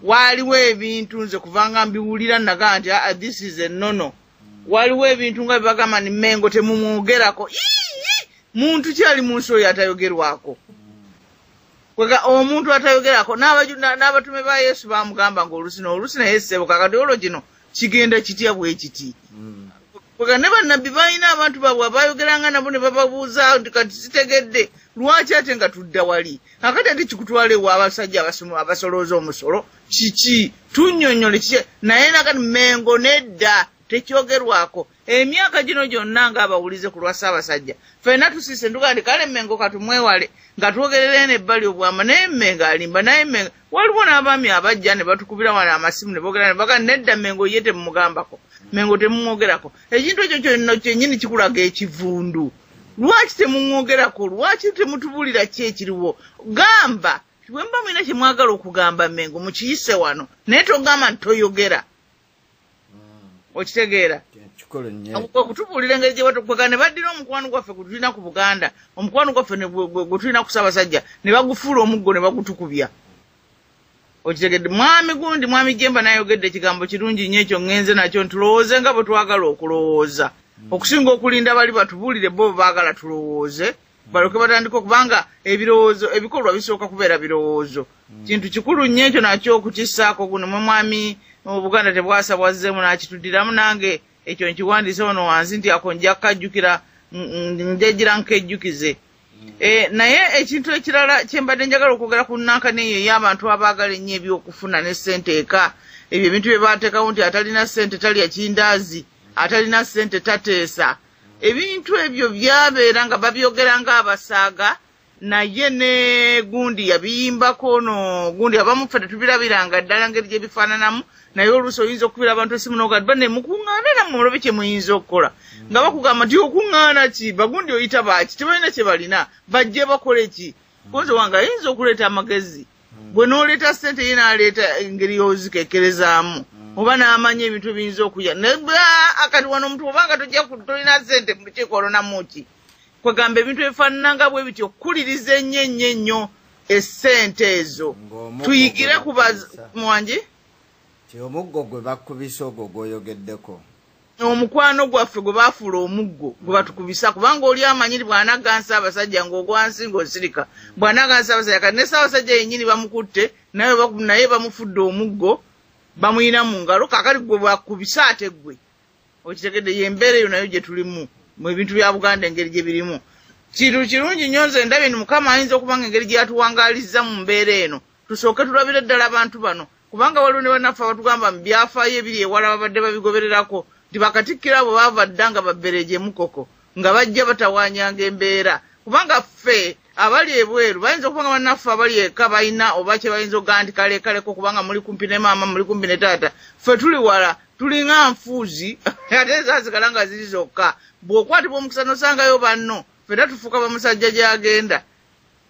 Waliwo ebintu nze kubanga mbiwulira naga nti this is a no. Waliwo ebintu nga bibagamba ni Mengo temumwogerako. Muntu kyali mu nsi oyo atayogerwako. Kwega omuntu atayogerako n'abatume ba Yesu bamugamba ng'olusi n'olusi naye ssebo kakati olwo kino kigenda kitya bwe kiti. Kwega ne bannabbi balina abantu baabwe abayogeranga nabo ne bababuuza nti kati sitegedde lwaki ate nga tudda wali. Kakati ate kikutwala ewa abasajja abasolooza omusolo kiki tunnyonnyole kiki naye nakati Mengo nedda tekyogerwako. Emyaka gino gyonna ng'abawulize ku lwa Ssaabasajja ffenna tusiise ntugaa nti kale Mengo katumwewale nga twogerera eno ebbali obwama naye Mengo alimba naye Mengo waliwo n'abaami abajja ne batukubira wano amasimu ne boogera ne bagaa nedda Mengo ye temumugambako Mengo temumwogerako. Ekintu ekyo kyonna kyennyini kikulaga ekivundu. Lwaki temumwogerako? Lwaki temutubuulira ki ekiriwo? Gamba bwe muba mulina kye mwagala okugamba Mengo mukiyise wano naye togamba nti toyogera. Okitegeera? Okutubuulira engeri gye batukweka ne baddira omukwano gwaffe gwe tulina ku Buganda, omukwano gwaffe gwe tulina ku Ssaabasajja ne bagufuula omuggo ne bagutukubya. Okitegedde? Mwami gundi mwami Jemba n'ayogedde ekigambo kirungi nnyo ekyo ŋŋenze nakyo ntulowooze nga bwe twagala okulowooza. Okusinga okulinda bali batubuulire bo baagala tulowooze balyoke batandike okubanga ebirowoozo ebikolwa bisooka kubeera birowoozo. Kintu kikulu nnyo ekyo nakyo okukissaako guno mwe mwami Obuganda tebwasa bwazzeemu n'akituddiramu nange ekyo nkiwandiise wano wansi nti ako nja kukajjukira njagira nkejjukize. Naye ekintu ekirala kye mbadde njagala okwogera ku nnankani eyo ey'abantu abaagala ennyo ebyokufuna ne ssente eka, ebyo ebintu bye baateekawo nti atalina ssente talya kindaazi, atalina ssente tateesa. Ebintu ebyo byabeera nga babyogera ng'abasaaga naye ne gundi yabiyimbako no gundi abamu ffe tetubirabiranga ddala ngeri gye bifaananamu naye oluusi oyinza okukubira abantu essimu n'ogamba banne mukuŋŋaana nammwe mulabe kye muyinza okukola nga bakugamba nti okuŋŋaana ki bagundi oyita baaki tebalina kye balina bajje bakole ki. Konze wange ayinza okuleeta amagezi gwe n'oleeta ssente ye n'aleeta engeri y'ozikekkerezaamu oba n'amanya ebintu ebiyinza okuya naye akati wano omuntu obanga tojja tolina ssente mu lukiiko olonamu ki. Kwegamba ebintu ebifaanana nga bwe bityo okukuliriza ennyo ennyo ennyo essente ezo tuyigire ku mwangi omuggo gwe bakubisa ogwo gw'oyogeddeko omukwano gwaffe gwe baafuula omuggo gwe batukubisa kubanga oli amanyiri bw'anaggansa abasajja ng'ogwansi ng'osirika bw'anaggansa abasajja kati ne Ssaabasajja yennyini bamukutte naye bamufudde omuggo bamuyina mu ngalo kaakati gwe bakubisa ate ggwe. Okitegedde? Y'embeera eyo nayo gye tulimu mu ebintu bya Buganda engeri gye birimu. Kintu kirungi nnyo nze ndabye nti Mukama ayinza okuba nga engeri gye yatuwangaalizza mu mbeera eno tusooke tulabire ddala abantu bano kubanga waliwo ne bannaffe abatugamba mu byafaayo ebiri ewala babadde babigobererako nti bakatikkiro abo baava dda nga babbereje mukoko nga bajja batawaanyanga embeera kubanga ffe abali ebweru bayinza okuba nga bannaffe abali eka balina oba kye bayinza okugamba nti kalekaleko kubanga muli kumpi ne maama muli kumpi ne taata ffe tuli wala tulinga nfuuzi ate zaasigala nga ziri zokka. Bw'okwatibwa omukisa n'osangayo banno ffenna tufuuka bamusajja gy'agenda.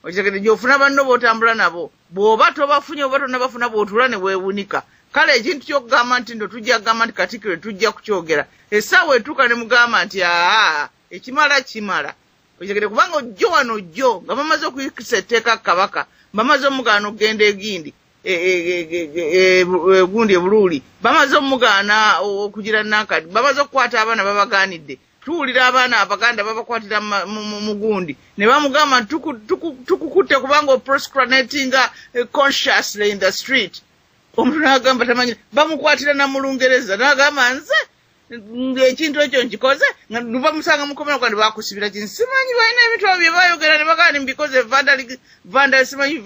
Okitegedde? Gy'ofuna banno b'otambula nabo bw'oba tobafunye oba tonnabafuna bw'otuula ne weewunika. Kale ekintu ky'okugamba nti nno tujja kugamba nti Katikkiro tujja kukyogera essaawa etuuka ne mugamba nti aa ekimala kimala. Okitegedde? Kubanga ojjo wano ojjo nga bamaze okuyisa etteeka Kabaka bamaze omugaana okugenda egindi gundi ebuluuli bamaze omugaana okugira nankati bamaze okukwata abaana babagaanidde tuwulira abaana Abaganda babakwatira mu gundi ne bamugamba tukukutte kubanga oproscranatinga consciously in the street. Omuntu n'agamba tamanyi bamukwatira na mu Lungereza n'agamba nze ekintu ekyo nkikoze nga bamusanga mukomera kandi bakusibira ki simanyi balina ebintu ebyo bye bayogera ne bagamba nti mbikoze vandal simanyi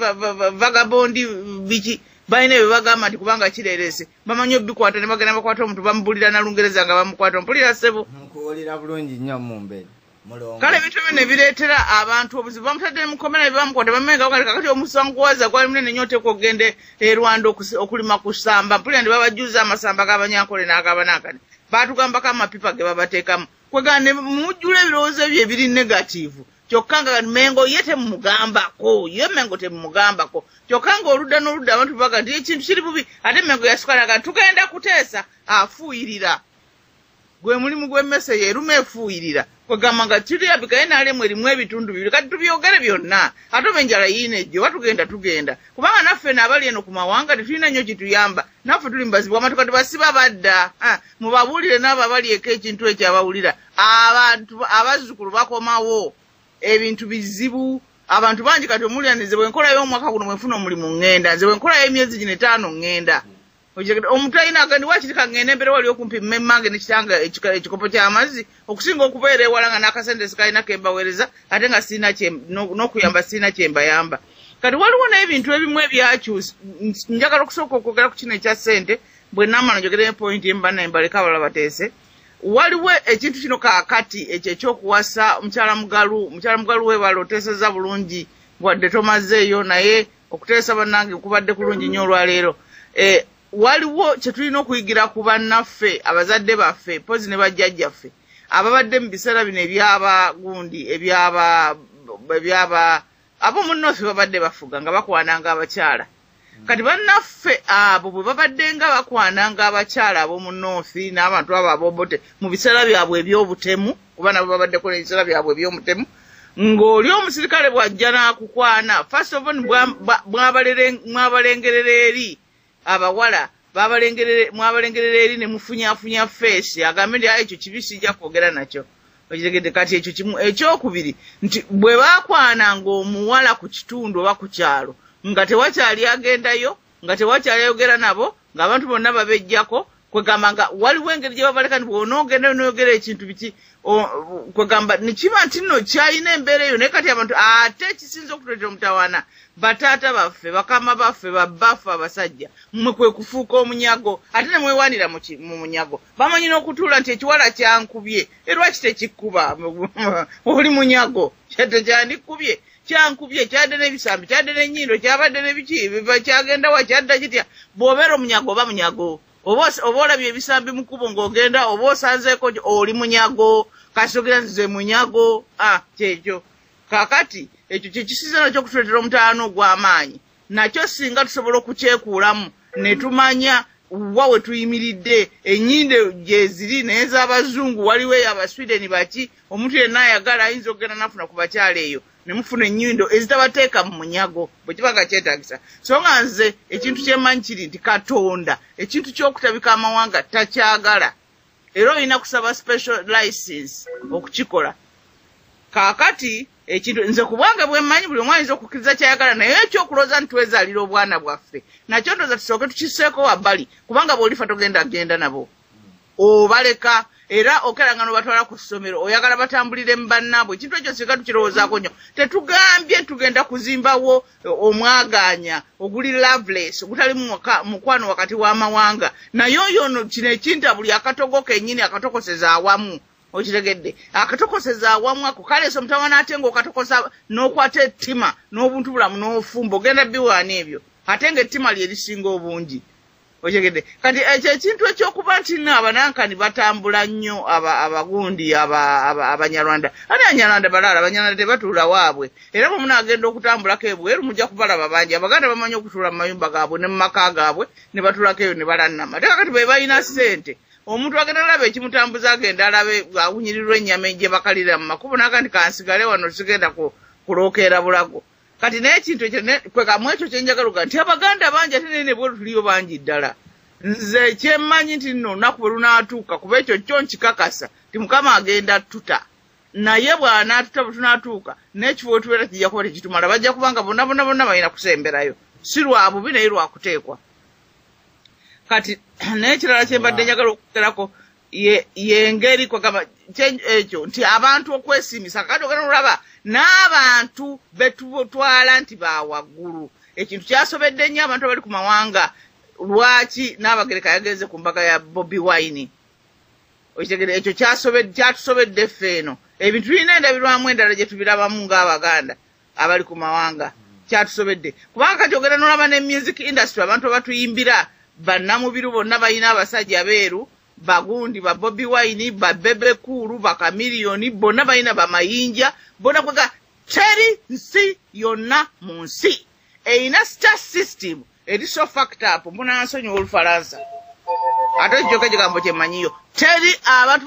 vagabond biki balina ebyo bagamba nti kubanga kireerese bamanyi obikwata ne bagenda bakwata omuntu bamubulira na Lungereza nga bamukwata mpulira ssebo. Nkuwulira bulungi nnyo mumbe mulongo. Kale ebintu ebyo ne bireetera abantu obuzibu bamutadde mukomera ne bamukwata bamenga kakati omusanguwaza gwali munene nnyo oteekwa okugenda e Rwanda okulima ku ssamba mpulira ne babajjuza amasamba g'Abanyankole n'ag'Abanankane baatugambako amapipa ge babateekamu kwegamba ne mujjula ebirowoozo ebyo ebiri negative kyokka nga Mengo ye temumugambako ye Mengo temumugambako kyokka ng'oludda n'oludda abantu baga nti ekintu kiri bubi ate Mengo yasukalaga tugenda kuteesa afuuyirira gwe mulimu gw'emmese yeruma efuuyirira Kwegamba nga kirabika NRM erimu ebitundu bibiri, kati tubyogere byonna, ate oba enjala yiino ejjo, oba tugenda kubanga naffe n'abali eno ku mawanga tetulina nnyo kituyamba, naffe tuli mu bazibu. Abantu kati basiba badda, mubabuulire n'abo abali eko ekintu ekyo abawulira. Abantu abazzukulu bakomawo, ebintu bizibu, abantu bangi kati omulira nze bwe nkolayo omwaka guno bwe nfuna omulimu ŋŋenda, nze bwe nkolayo emyezi gino 5 ŋŋenda. Omuntu alina agandi wakiri kaŋŋende embeera wali okumpi mmemmange ne kitange ekikopo ky'amazzi okusinga okubeera ewala nga n'akasente sikalina ke mbaweereza, ate nga sirina n'okuyamba sirina kye mbayamba. Kati waliwo n'ebintu ebimu ebyakyusa. Njagala okusooka okwogera ku kino ekya ssente, bwe naamala njogere ne pointi emu bannaye mbaleke abalala bateese. Waliwo ekintu kino kaakati ekyo ekyokuwasa omukyala Mugalu. Mukyala Mugalu weebale oteesezza bulungi wadde tomazeeyo, naye okuteesa bannange kubadde kulungi nnyo olwaleero. Waliwo kye tulina okuyigira ku bannaffe, abazadde baffe, mpozi ne bajjajjaffe ababadde mu biseera bino ebyabagundi, ebyaba ab'omu North babadde bafuga nga bakwananga abakyala. Kati bannaffe abo bwe babadde nga bakwananga abakyala ab'omu North n'abantu abo ab'obote mu biseera byabwe eby'obutemu, kuba nabo babaddeko n'ebiseera byabwe eby'omutemu, ng'oli omusirikale bw'ajja n'akukwana, first of all mwabalengerera eri abawala, mwabalengerera eri ne mufunyafunya feesi, agambe nti ekyo kibi sijja kwogera nakyo. Okitegedde? Kati ekyo kimu. Ekyokubiri nti bwe bakwananga omuwala ku kitundu oba ku kyalo nga tewakyali agendayo, nga tewakyali ayogera nabo, ng'abantu bonna babejjako, kwegamba nga waliwo engeri gye babaleka nti bw'onoogendayo n'oyogera ekintu biki, kwegamba ne kiba nti nno kyalina embeera eyo. Naye kati abantu ate ekisinza okutuleetera omutawaana, bataata baffe, bakama baffe, babbaffe abasajja, mmwe kwe kufuuka omunyago, ate ne mwewaanira mu munyago. Bamanyi n'okutuula nti ekiwala kyankubye, lwaki tekikkuba? Oli munyago, tekyandikubye, kyankubye, kyadde n'ebisambi, kyadde n'ennyindo, kyabadde n'ebiki, kyagenda wa, kyadda kitya? Bw'obeera omunyago oba munyago, oba olabye ebisambi mu kkubo ng'ogenda, oba osanzeeko oli munyago, kasogera nze munyago, kyekyo. Kaakati ekyo kye kisiza nakyo okutuleetera omutawaana ogw'amaanyi, nakyo singa tusobola okukyekuulamu ne tumanya wa we tuyimiridde, ennyindo gye ziri naye ez'abazungu, waliwo eyo Abasweden baki, omuntu yenna ayagala ayinza okugenda n'afuna ku bakyala eyo ne mufuna ennyindo ezitabateeka mu munyago bwe kiba nga kyetaagisa. So nga nze ekintu kye mmanyi kiri nti Katonda ekintu ky'okutabika amawanga takyagala, era olina kusaba special license okukikola. Kaakati ekintu nze ku bwange bwe mmanyi, buli omu ayinza okukkiriza ky'ayagala, naye ekyokulowooza nti twezaalira obwana bwaffe nakyo ndowooza tusooke tukisseeko wabbali, kubanga bw'olifa togenda genda nabo, obaleka era okeranga n'obatwala ku ssomero, oyagala batambulire mu bannaabwe. Ekintu ekyo singa tukirowoozaako nnyo. Tetugambye tugenda kuzimbawo omwagaanya oguli loveless, ogutali mukwano wakati w'amawanga, naye oyo ono kino ekinta buli akatogo kennyini akatokoseza awamu. Okitegedde? Akatokoseza awamu ako kaleese omutawaana, ate ng'okatokosa n'okwata ettima n'obuntu bulamu n'ofumba, ogenda biwaana ebyo, ate ng'ettima lye lisinga obungi. Okitegedde? Kati ekyo ekintu ekyokuba nti nno abanankani batambula nnyo, abagundi, Abanyarwanda. Ate Abanyarwanda balala, Abanyarwanda tebatuula waabwe, era bwe munaagenda okutambulako ebweru mujja kubalaba bangi. Abaganda bamanyi okutuula mu mayumba gaabwe ne mu maka gaabwe ne batuulako eyo ne balannama. Ate kakati bwe balina ssente, omuntu agenda alaba ekimutambuza, agenda alabe awunyirirwa ennyama gye bakalira mu makubo, n'agamba nti kansigale wano sigenda kulookeera bulago. Kati naye ekintu ekyo kwekamu ekyo kye njagala okugamba nti Abaganda bangi, ate naye ne bweru tuliyo bangi ddala. Nze kyemmanyi nti nno olunaku bwe lunaatuuka, kuba ekyo kyo nkikakasa nti Mukama agenda tuta, naye bw'anaatuta bwe tunaatuuka n'ekifo we tubeera kijja kuba tekitumala, bajja kubanga bonna bonna bonna balina kusemberayo, si lwa bubi naye lwa kuteekwa. Kati naye ekirala kye mbadde njagala okwogerako yengeri kwegamba ekyo nti abantu okwesiimisa. Kakati ogenda olaba n'abantu betutwala nti ba waggulu, ekintu kyasobedde nnyo abantu abali ku mawanga. Lwaki Naabagereka yagenze ku mbaga ya Bobi Wine? Okitegedde? Ekyo kyatusobedde ffe eno. Ebintu tulina endabirwamu endala gye tubirabamu ng'Abaganda abali ku mawanga, kyatusobedde. Kubanga kati ogenda n'olaba ne music industry, abantu abatuyimbira bannamubiru bonna balina abasajja beeru, bagundi ba Bobi Wine, ba Bebe Cool, ba Chameleone, bonna balina bamayinja, bonna kwega teri nsi yonna mu nsi erina star system eri so fucked up. Munansonyiwa Olufalansa. Ate ekyo ekigambo kyemmanyiyo. Teri abantu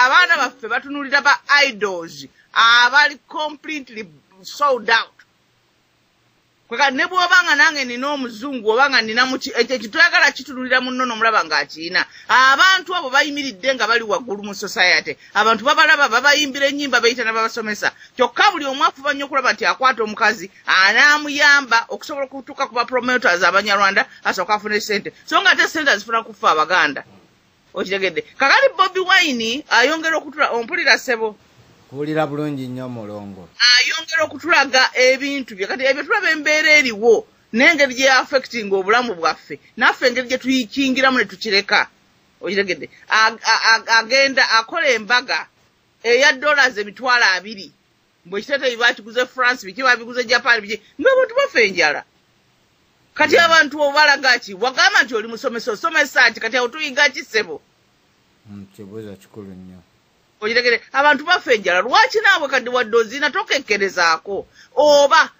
abaana baffe batunulira ba idols abali completely sold out. Kweka ne bw'oba nga nange nina omuzungu oba nga nina muki, ekyo kitwagala kitunulira mu nnono omulaba ng'akirina. Abantu abo bayimiridde nga bali waggulu mu society. Abantu babalaba, babayimbira ennyimba, bayita n'ababasomesa. Kyokka buli omu afuba nnyo okulaba nti akwata omukazi anaamuyamba okusobola okutuuka ku ba promoters Abanyarwanda asooke afune ssente. So nga ate ssente azifuna kufa Abaganda. Okitegedde. Kakati Bobi Wine ayongera okutula, ompulira ssebo? Kuwulira bulungi nnyo mulongo. Ayongera okutulaga ebintu bye. Kati ebyo tulaba embeera eriwo n'engeri gye affecting obulamu bwaffe, naffe engeri gye tuyikingiramu ne tukireka. Okitegedde. Agenda akola embaga eya $20,000. Mbwe ekiteeteeyi bakiguze France, biki babiguze Japan, biki, ng'abantu bafa enjala. Kati abantu obalaga ki? Wagamba nti oli musomesa, osomesa ki? Kati awo tuyiga ki ssebo? Kibuuzo kikulu nnyo. Okitegedde, abantu bafa enjala. Lwaki naawe kati wadde ozina tokekkerezaako? Oba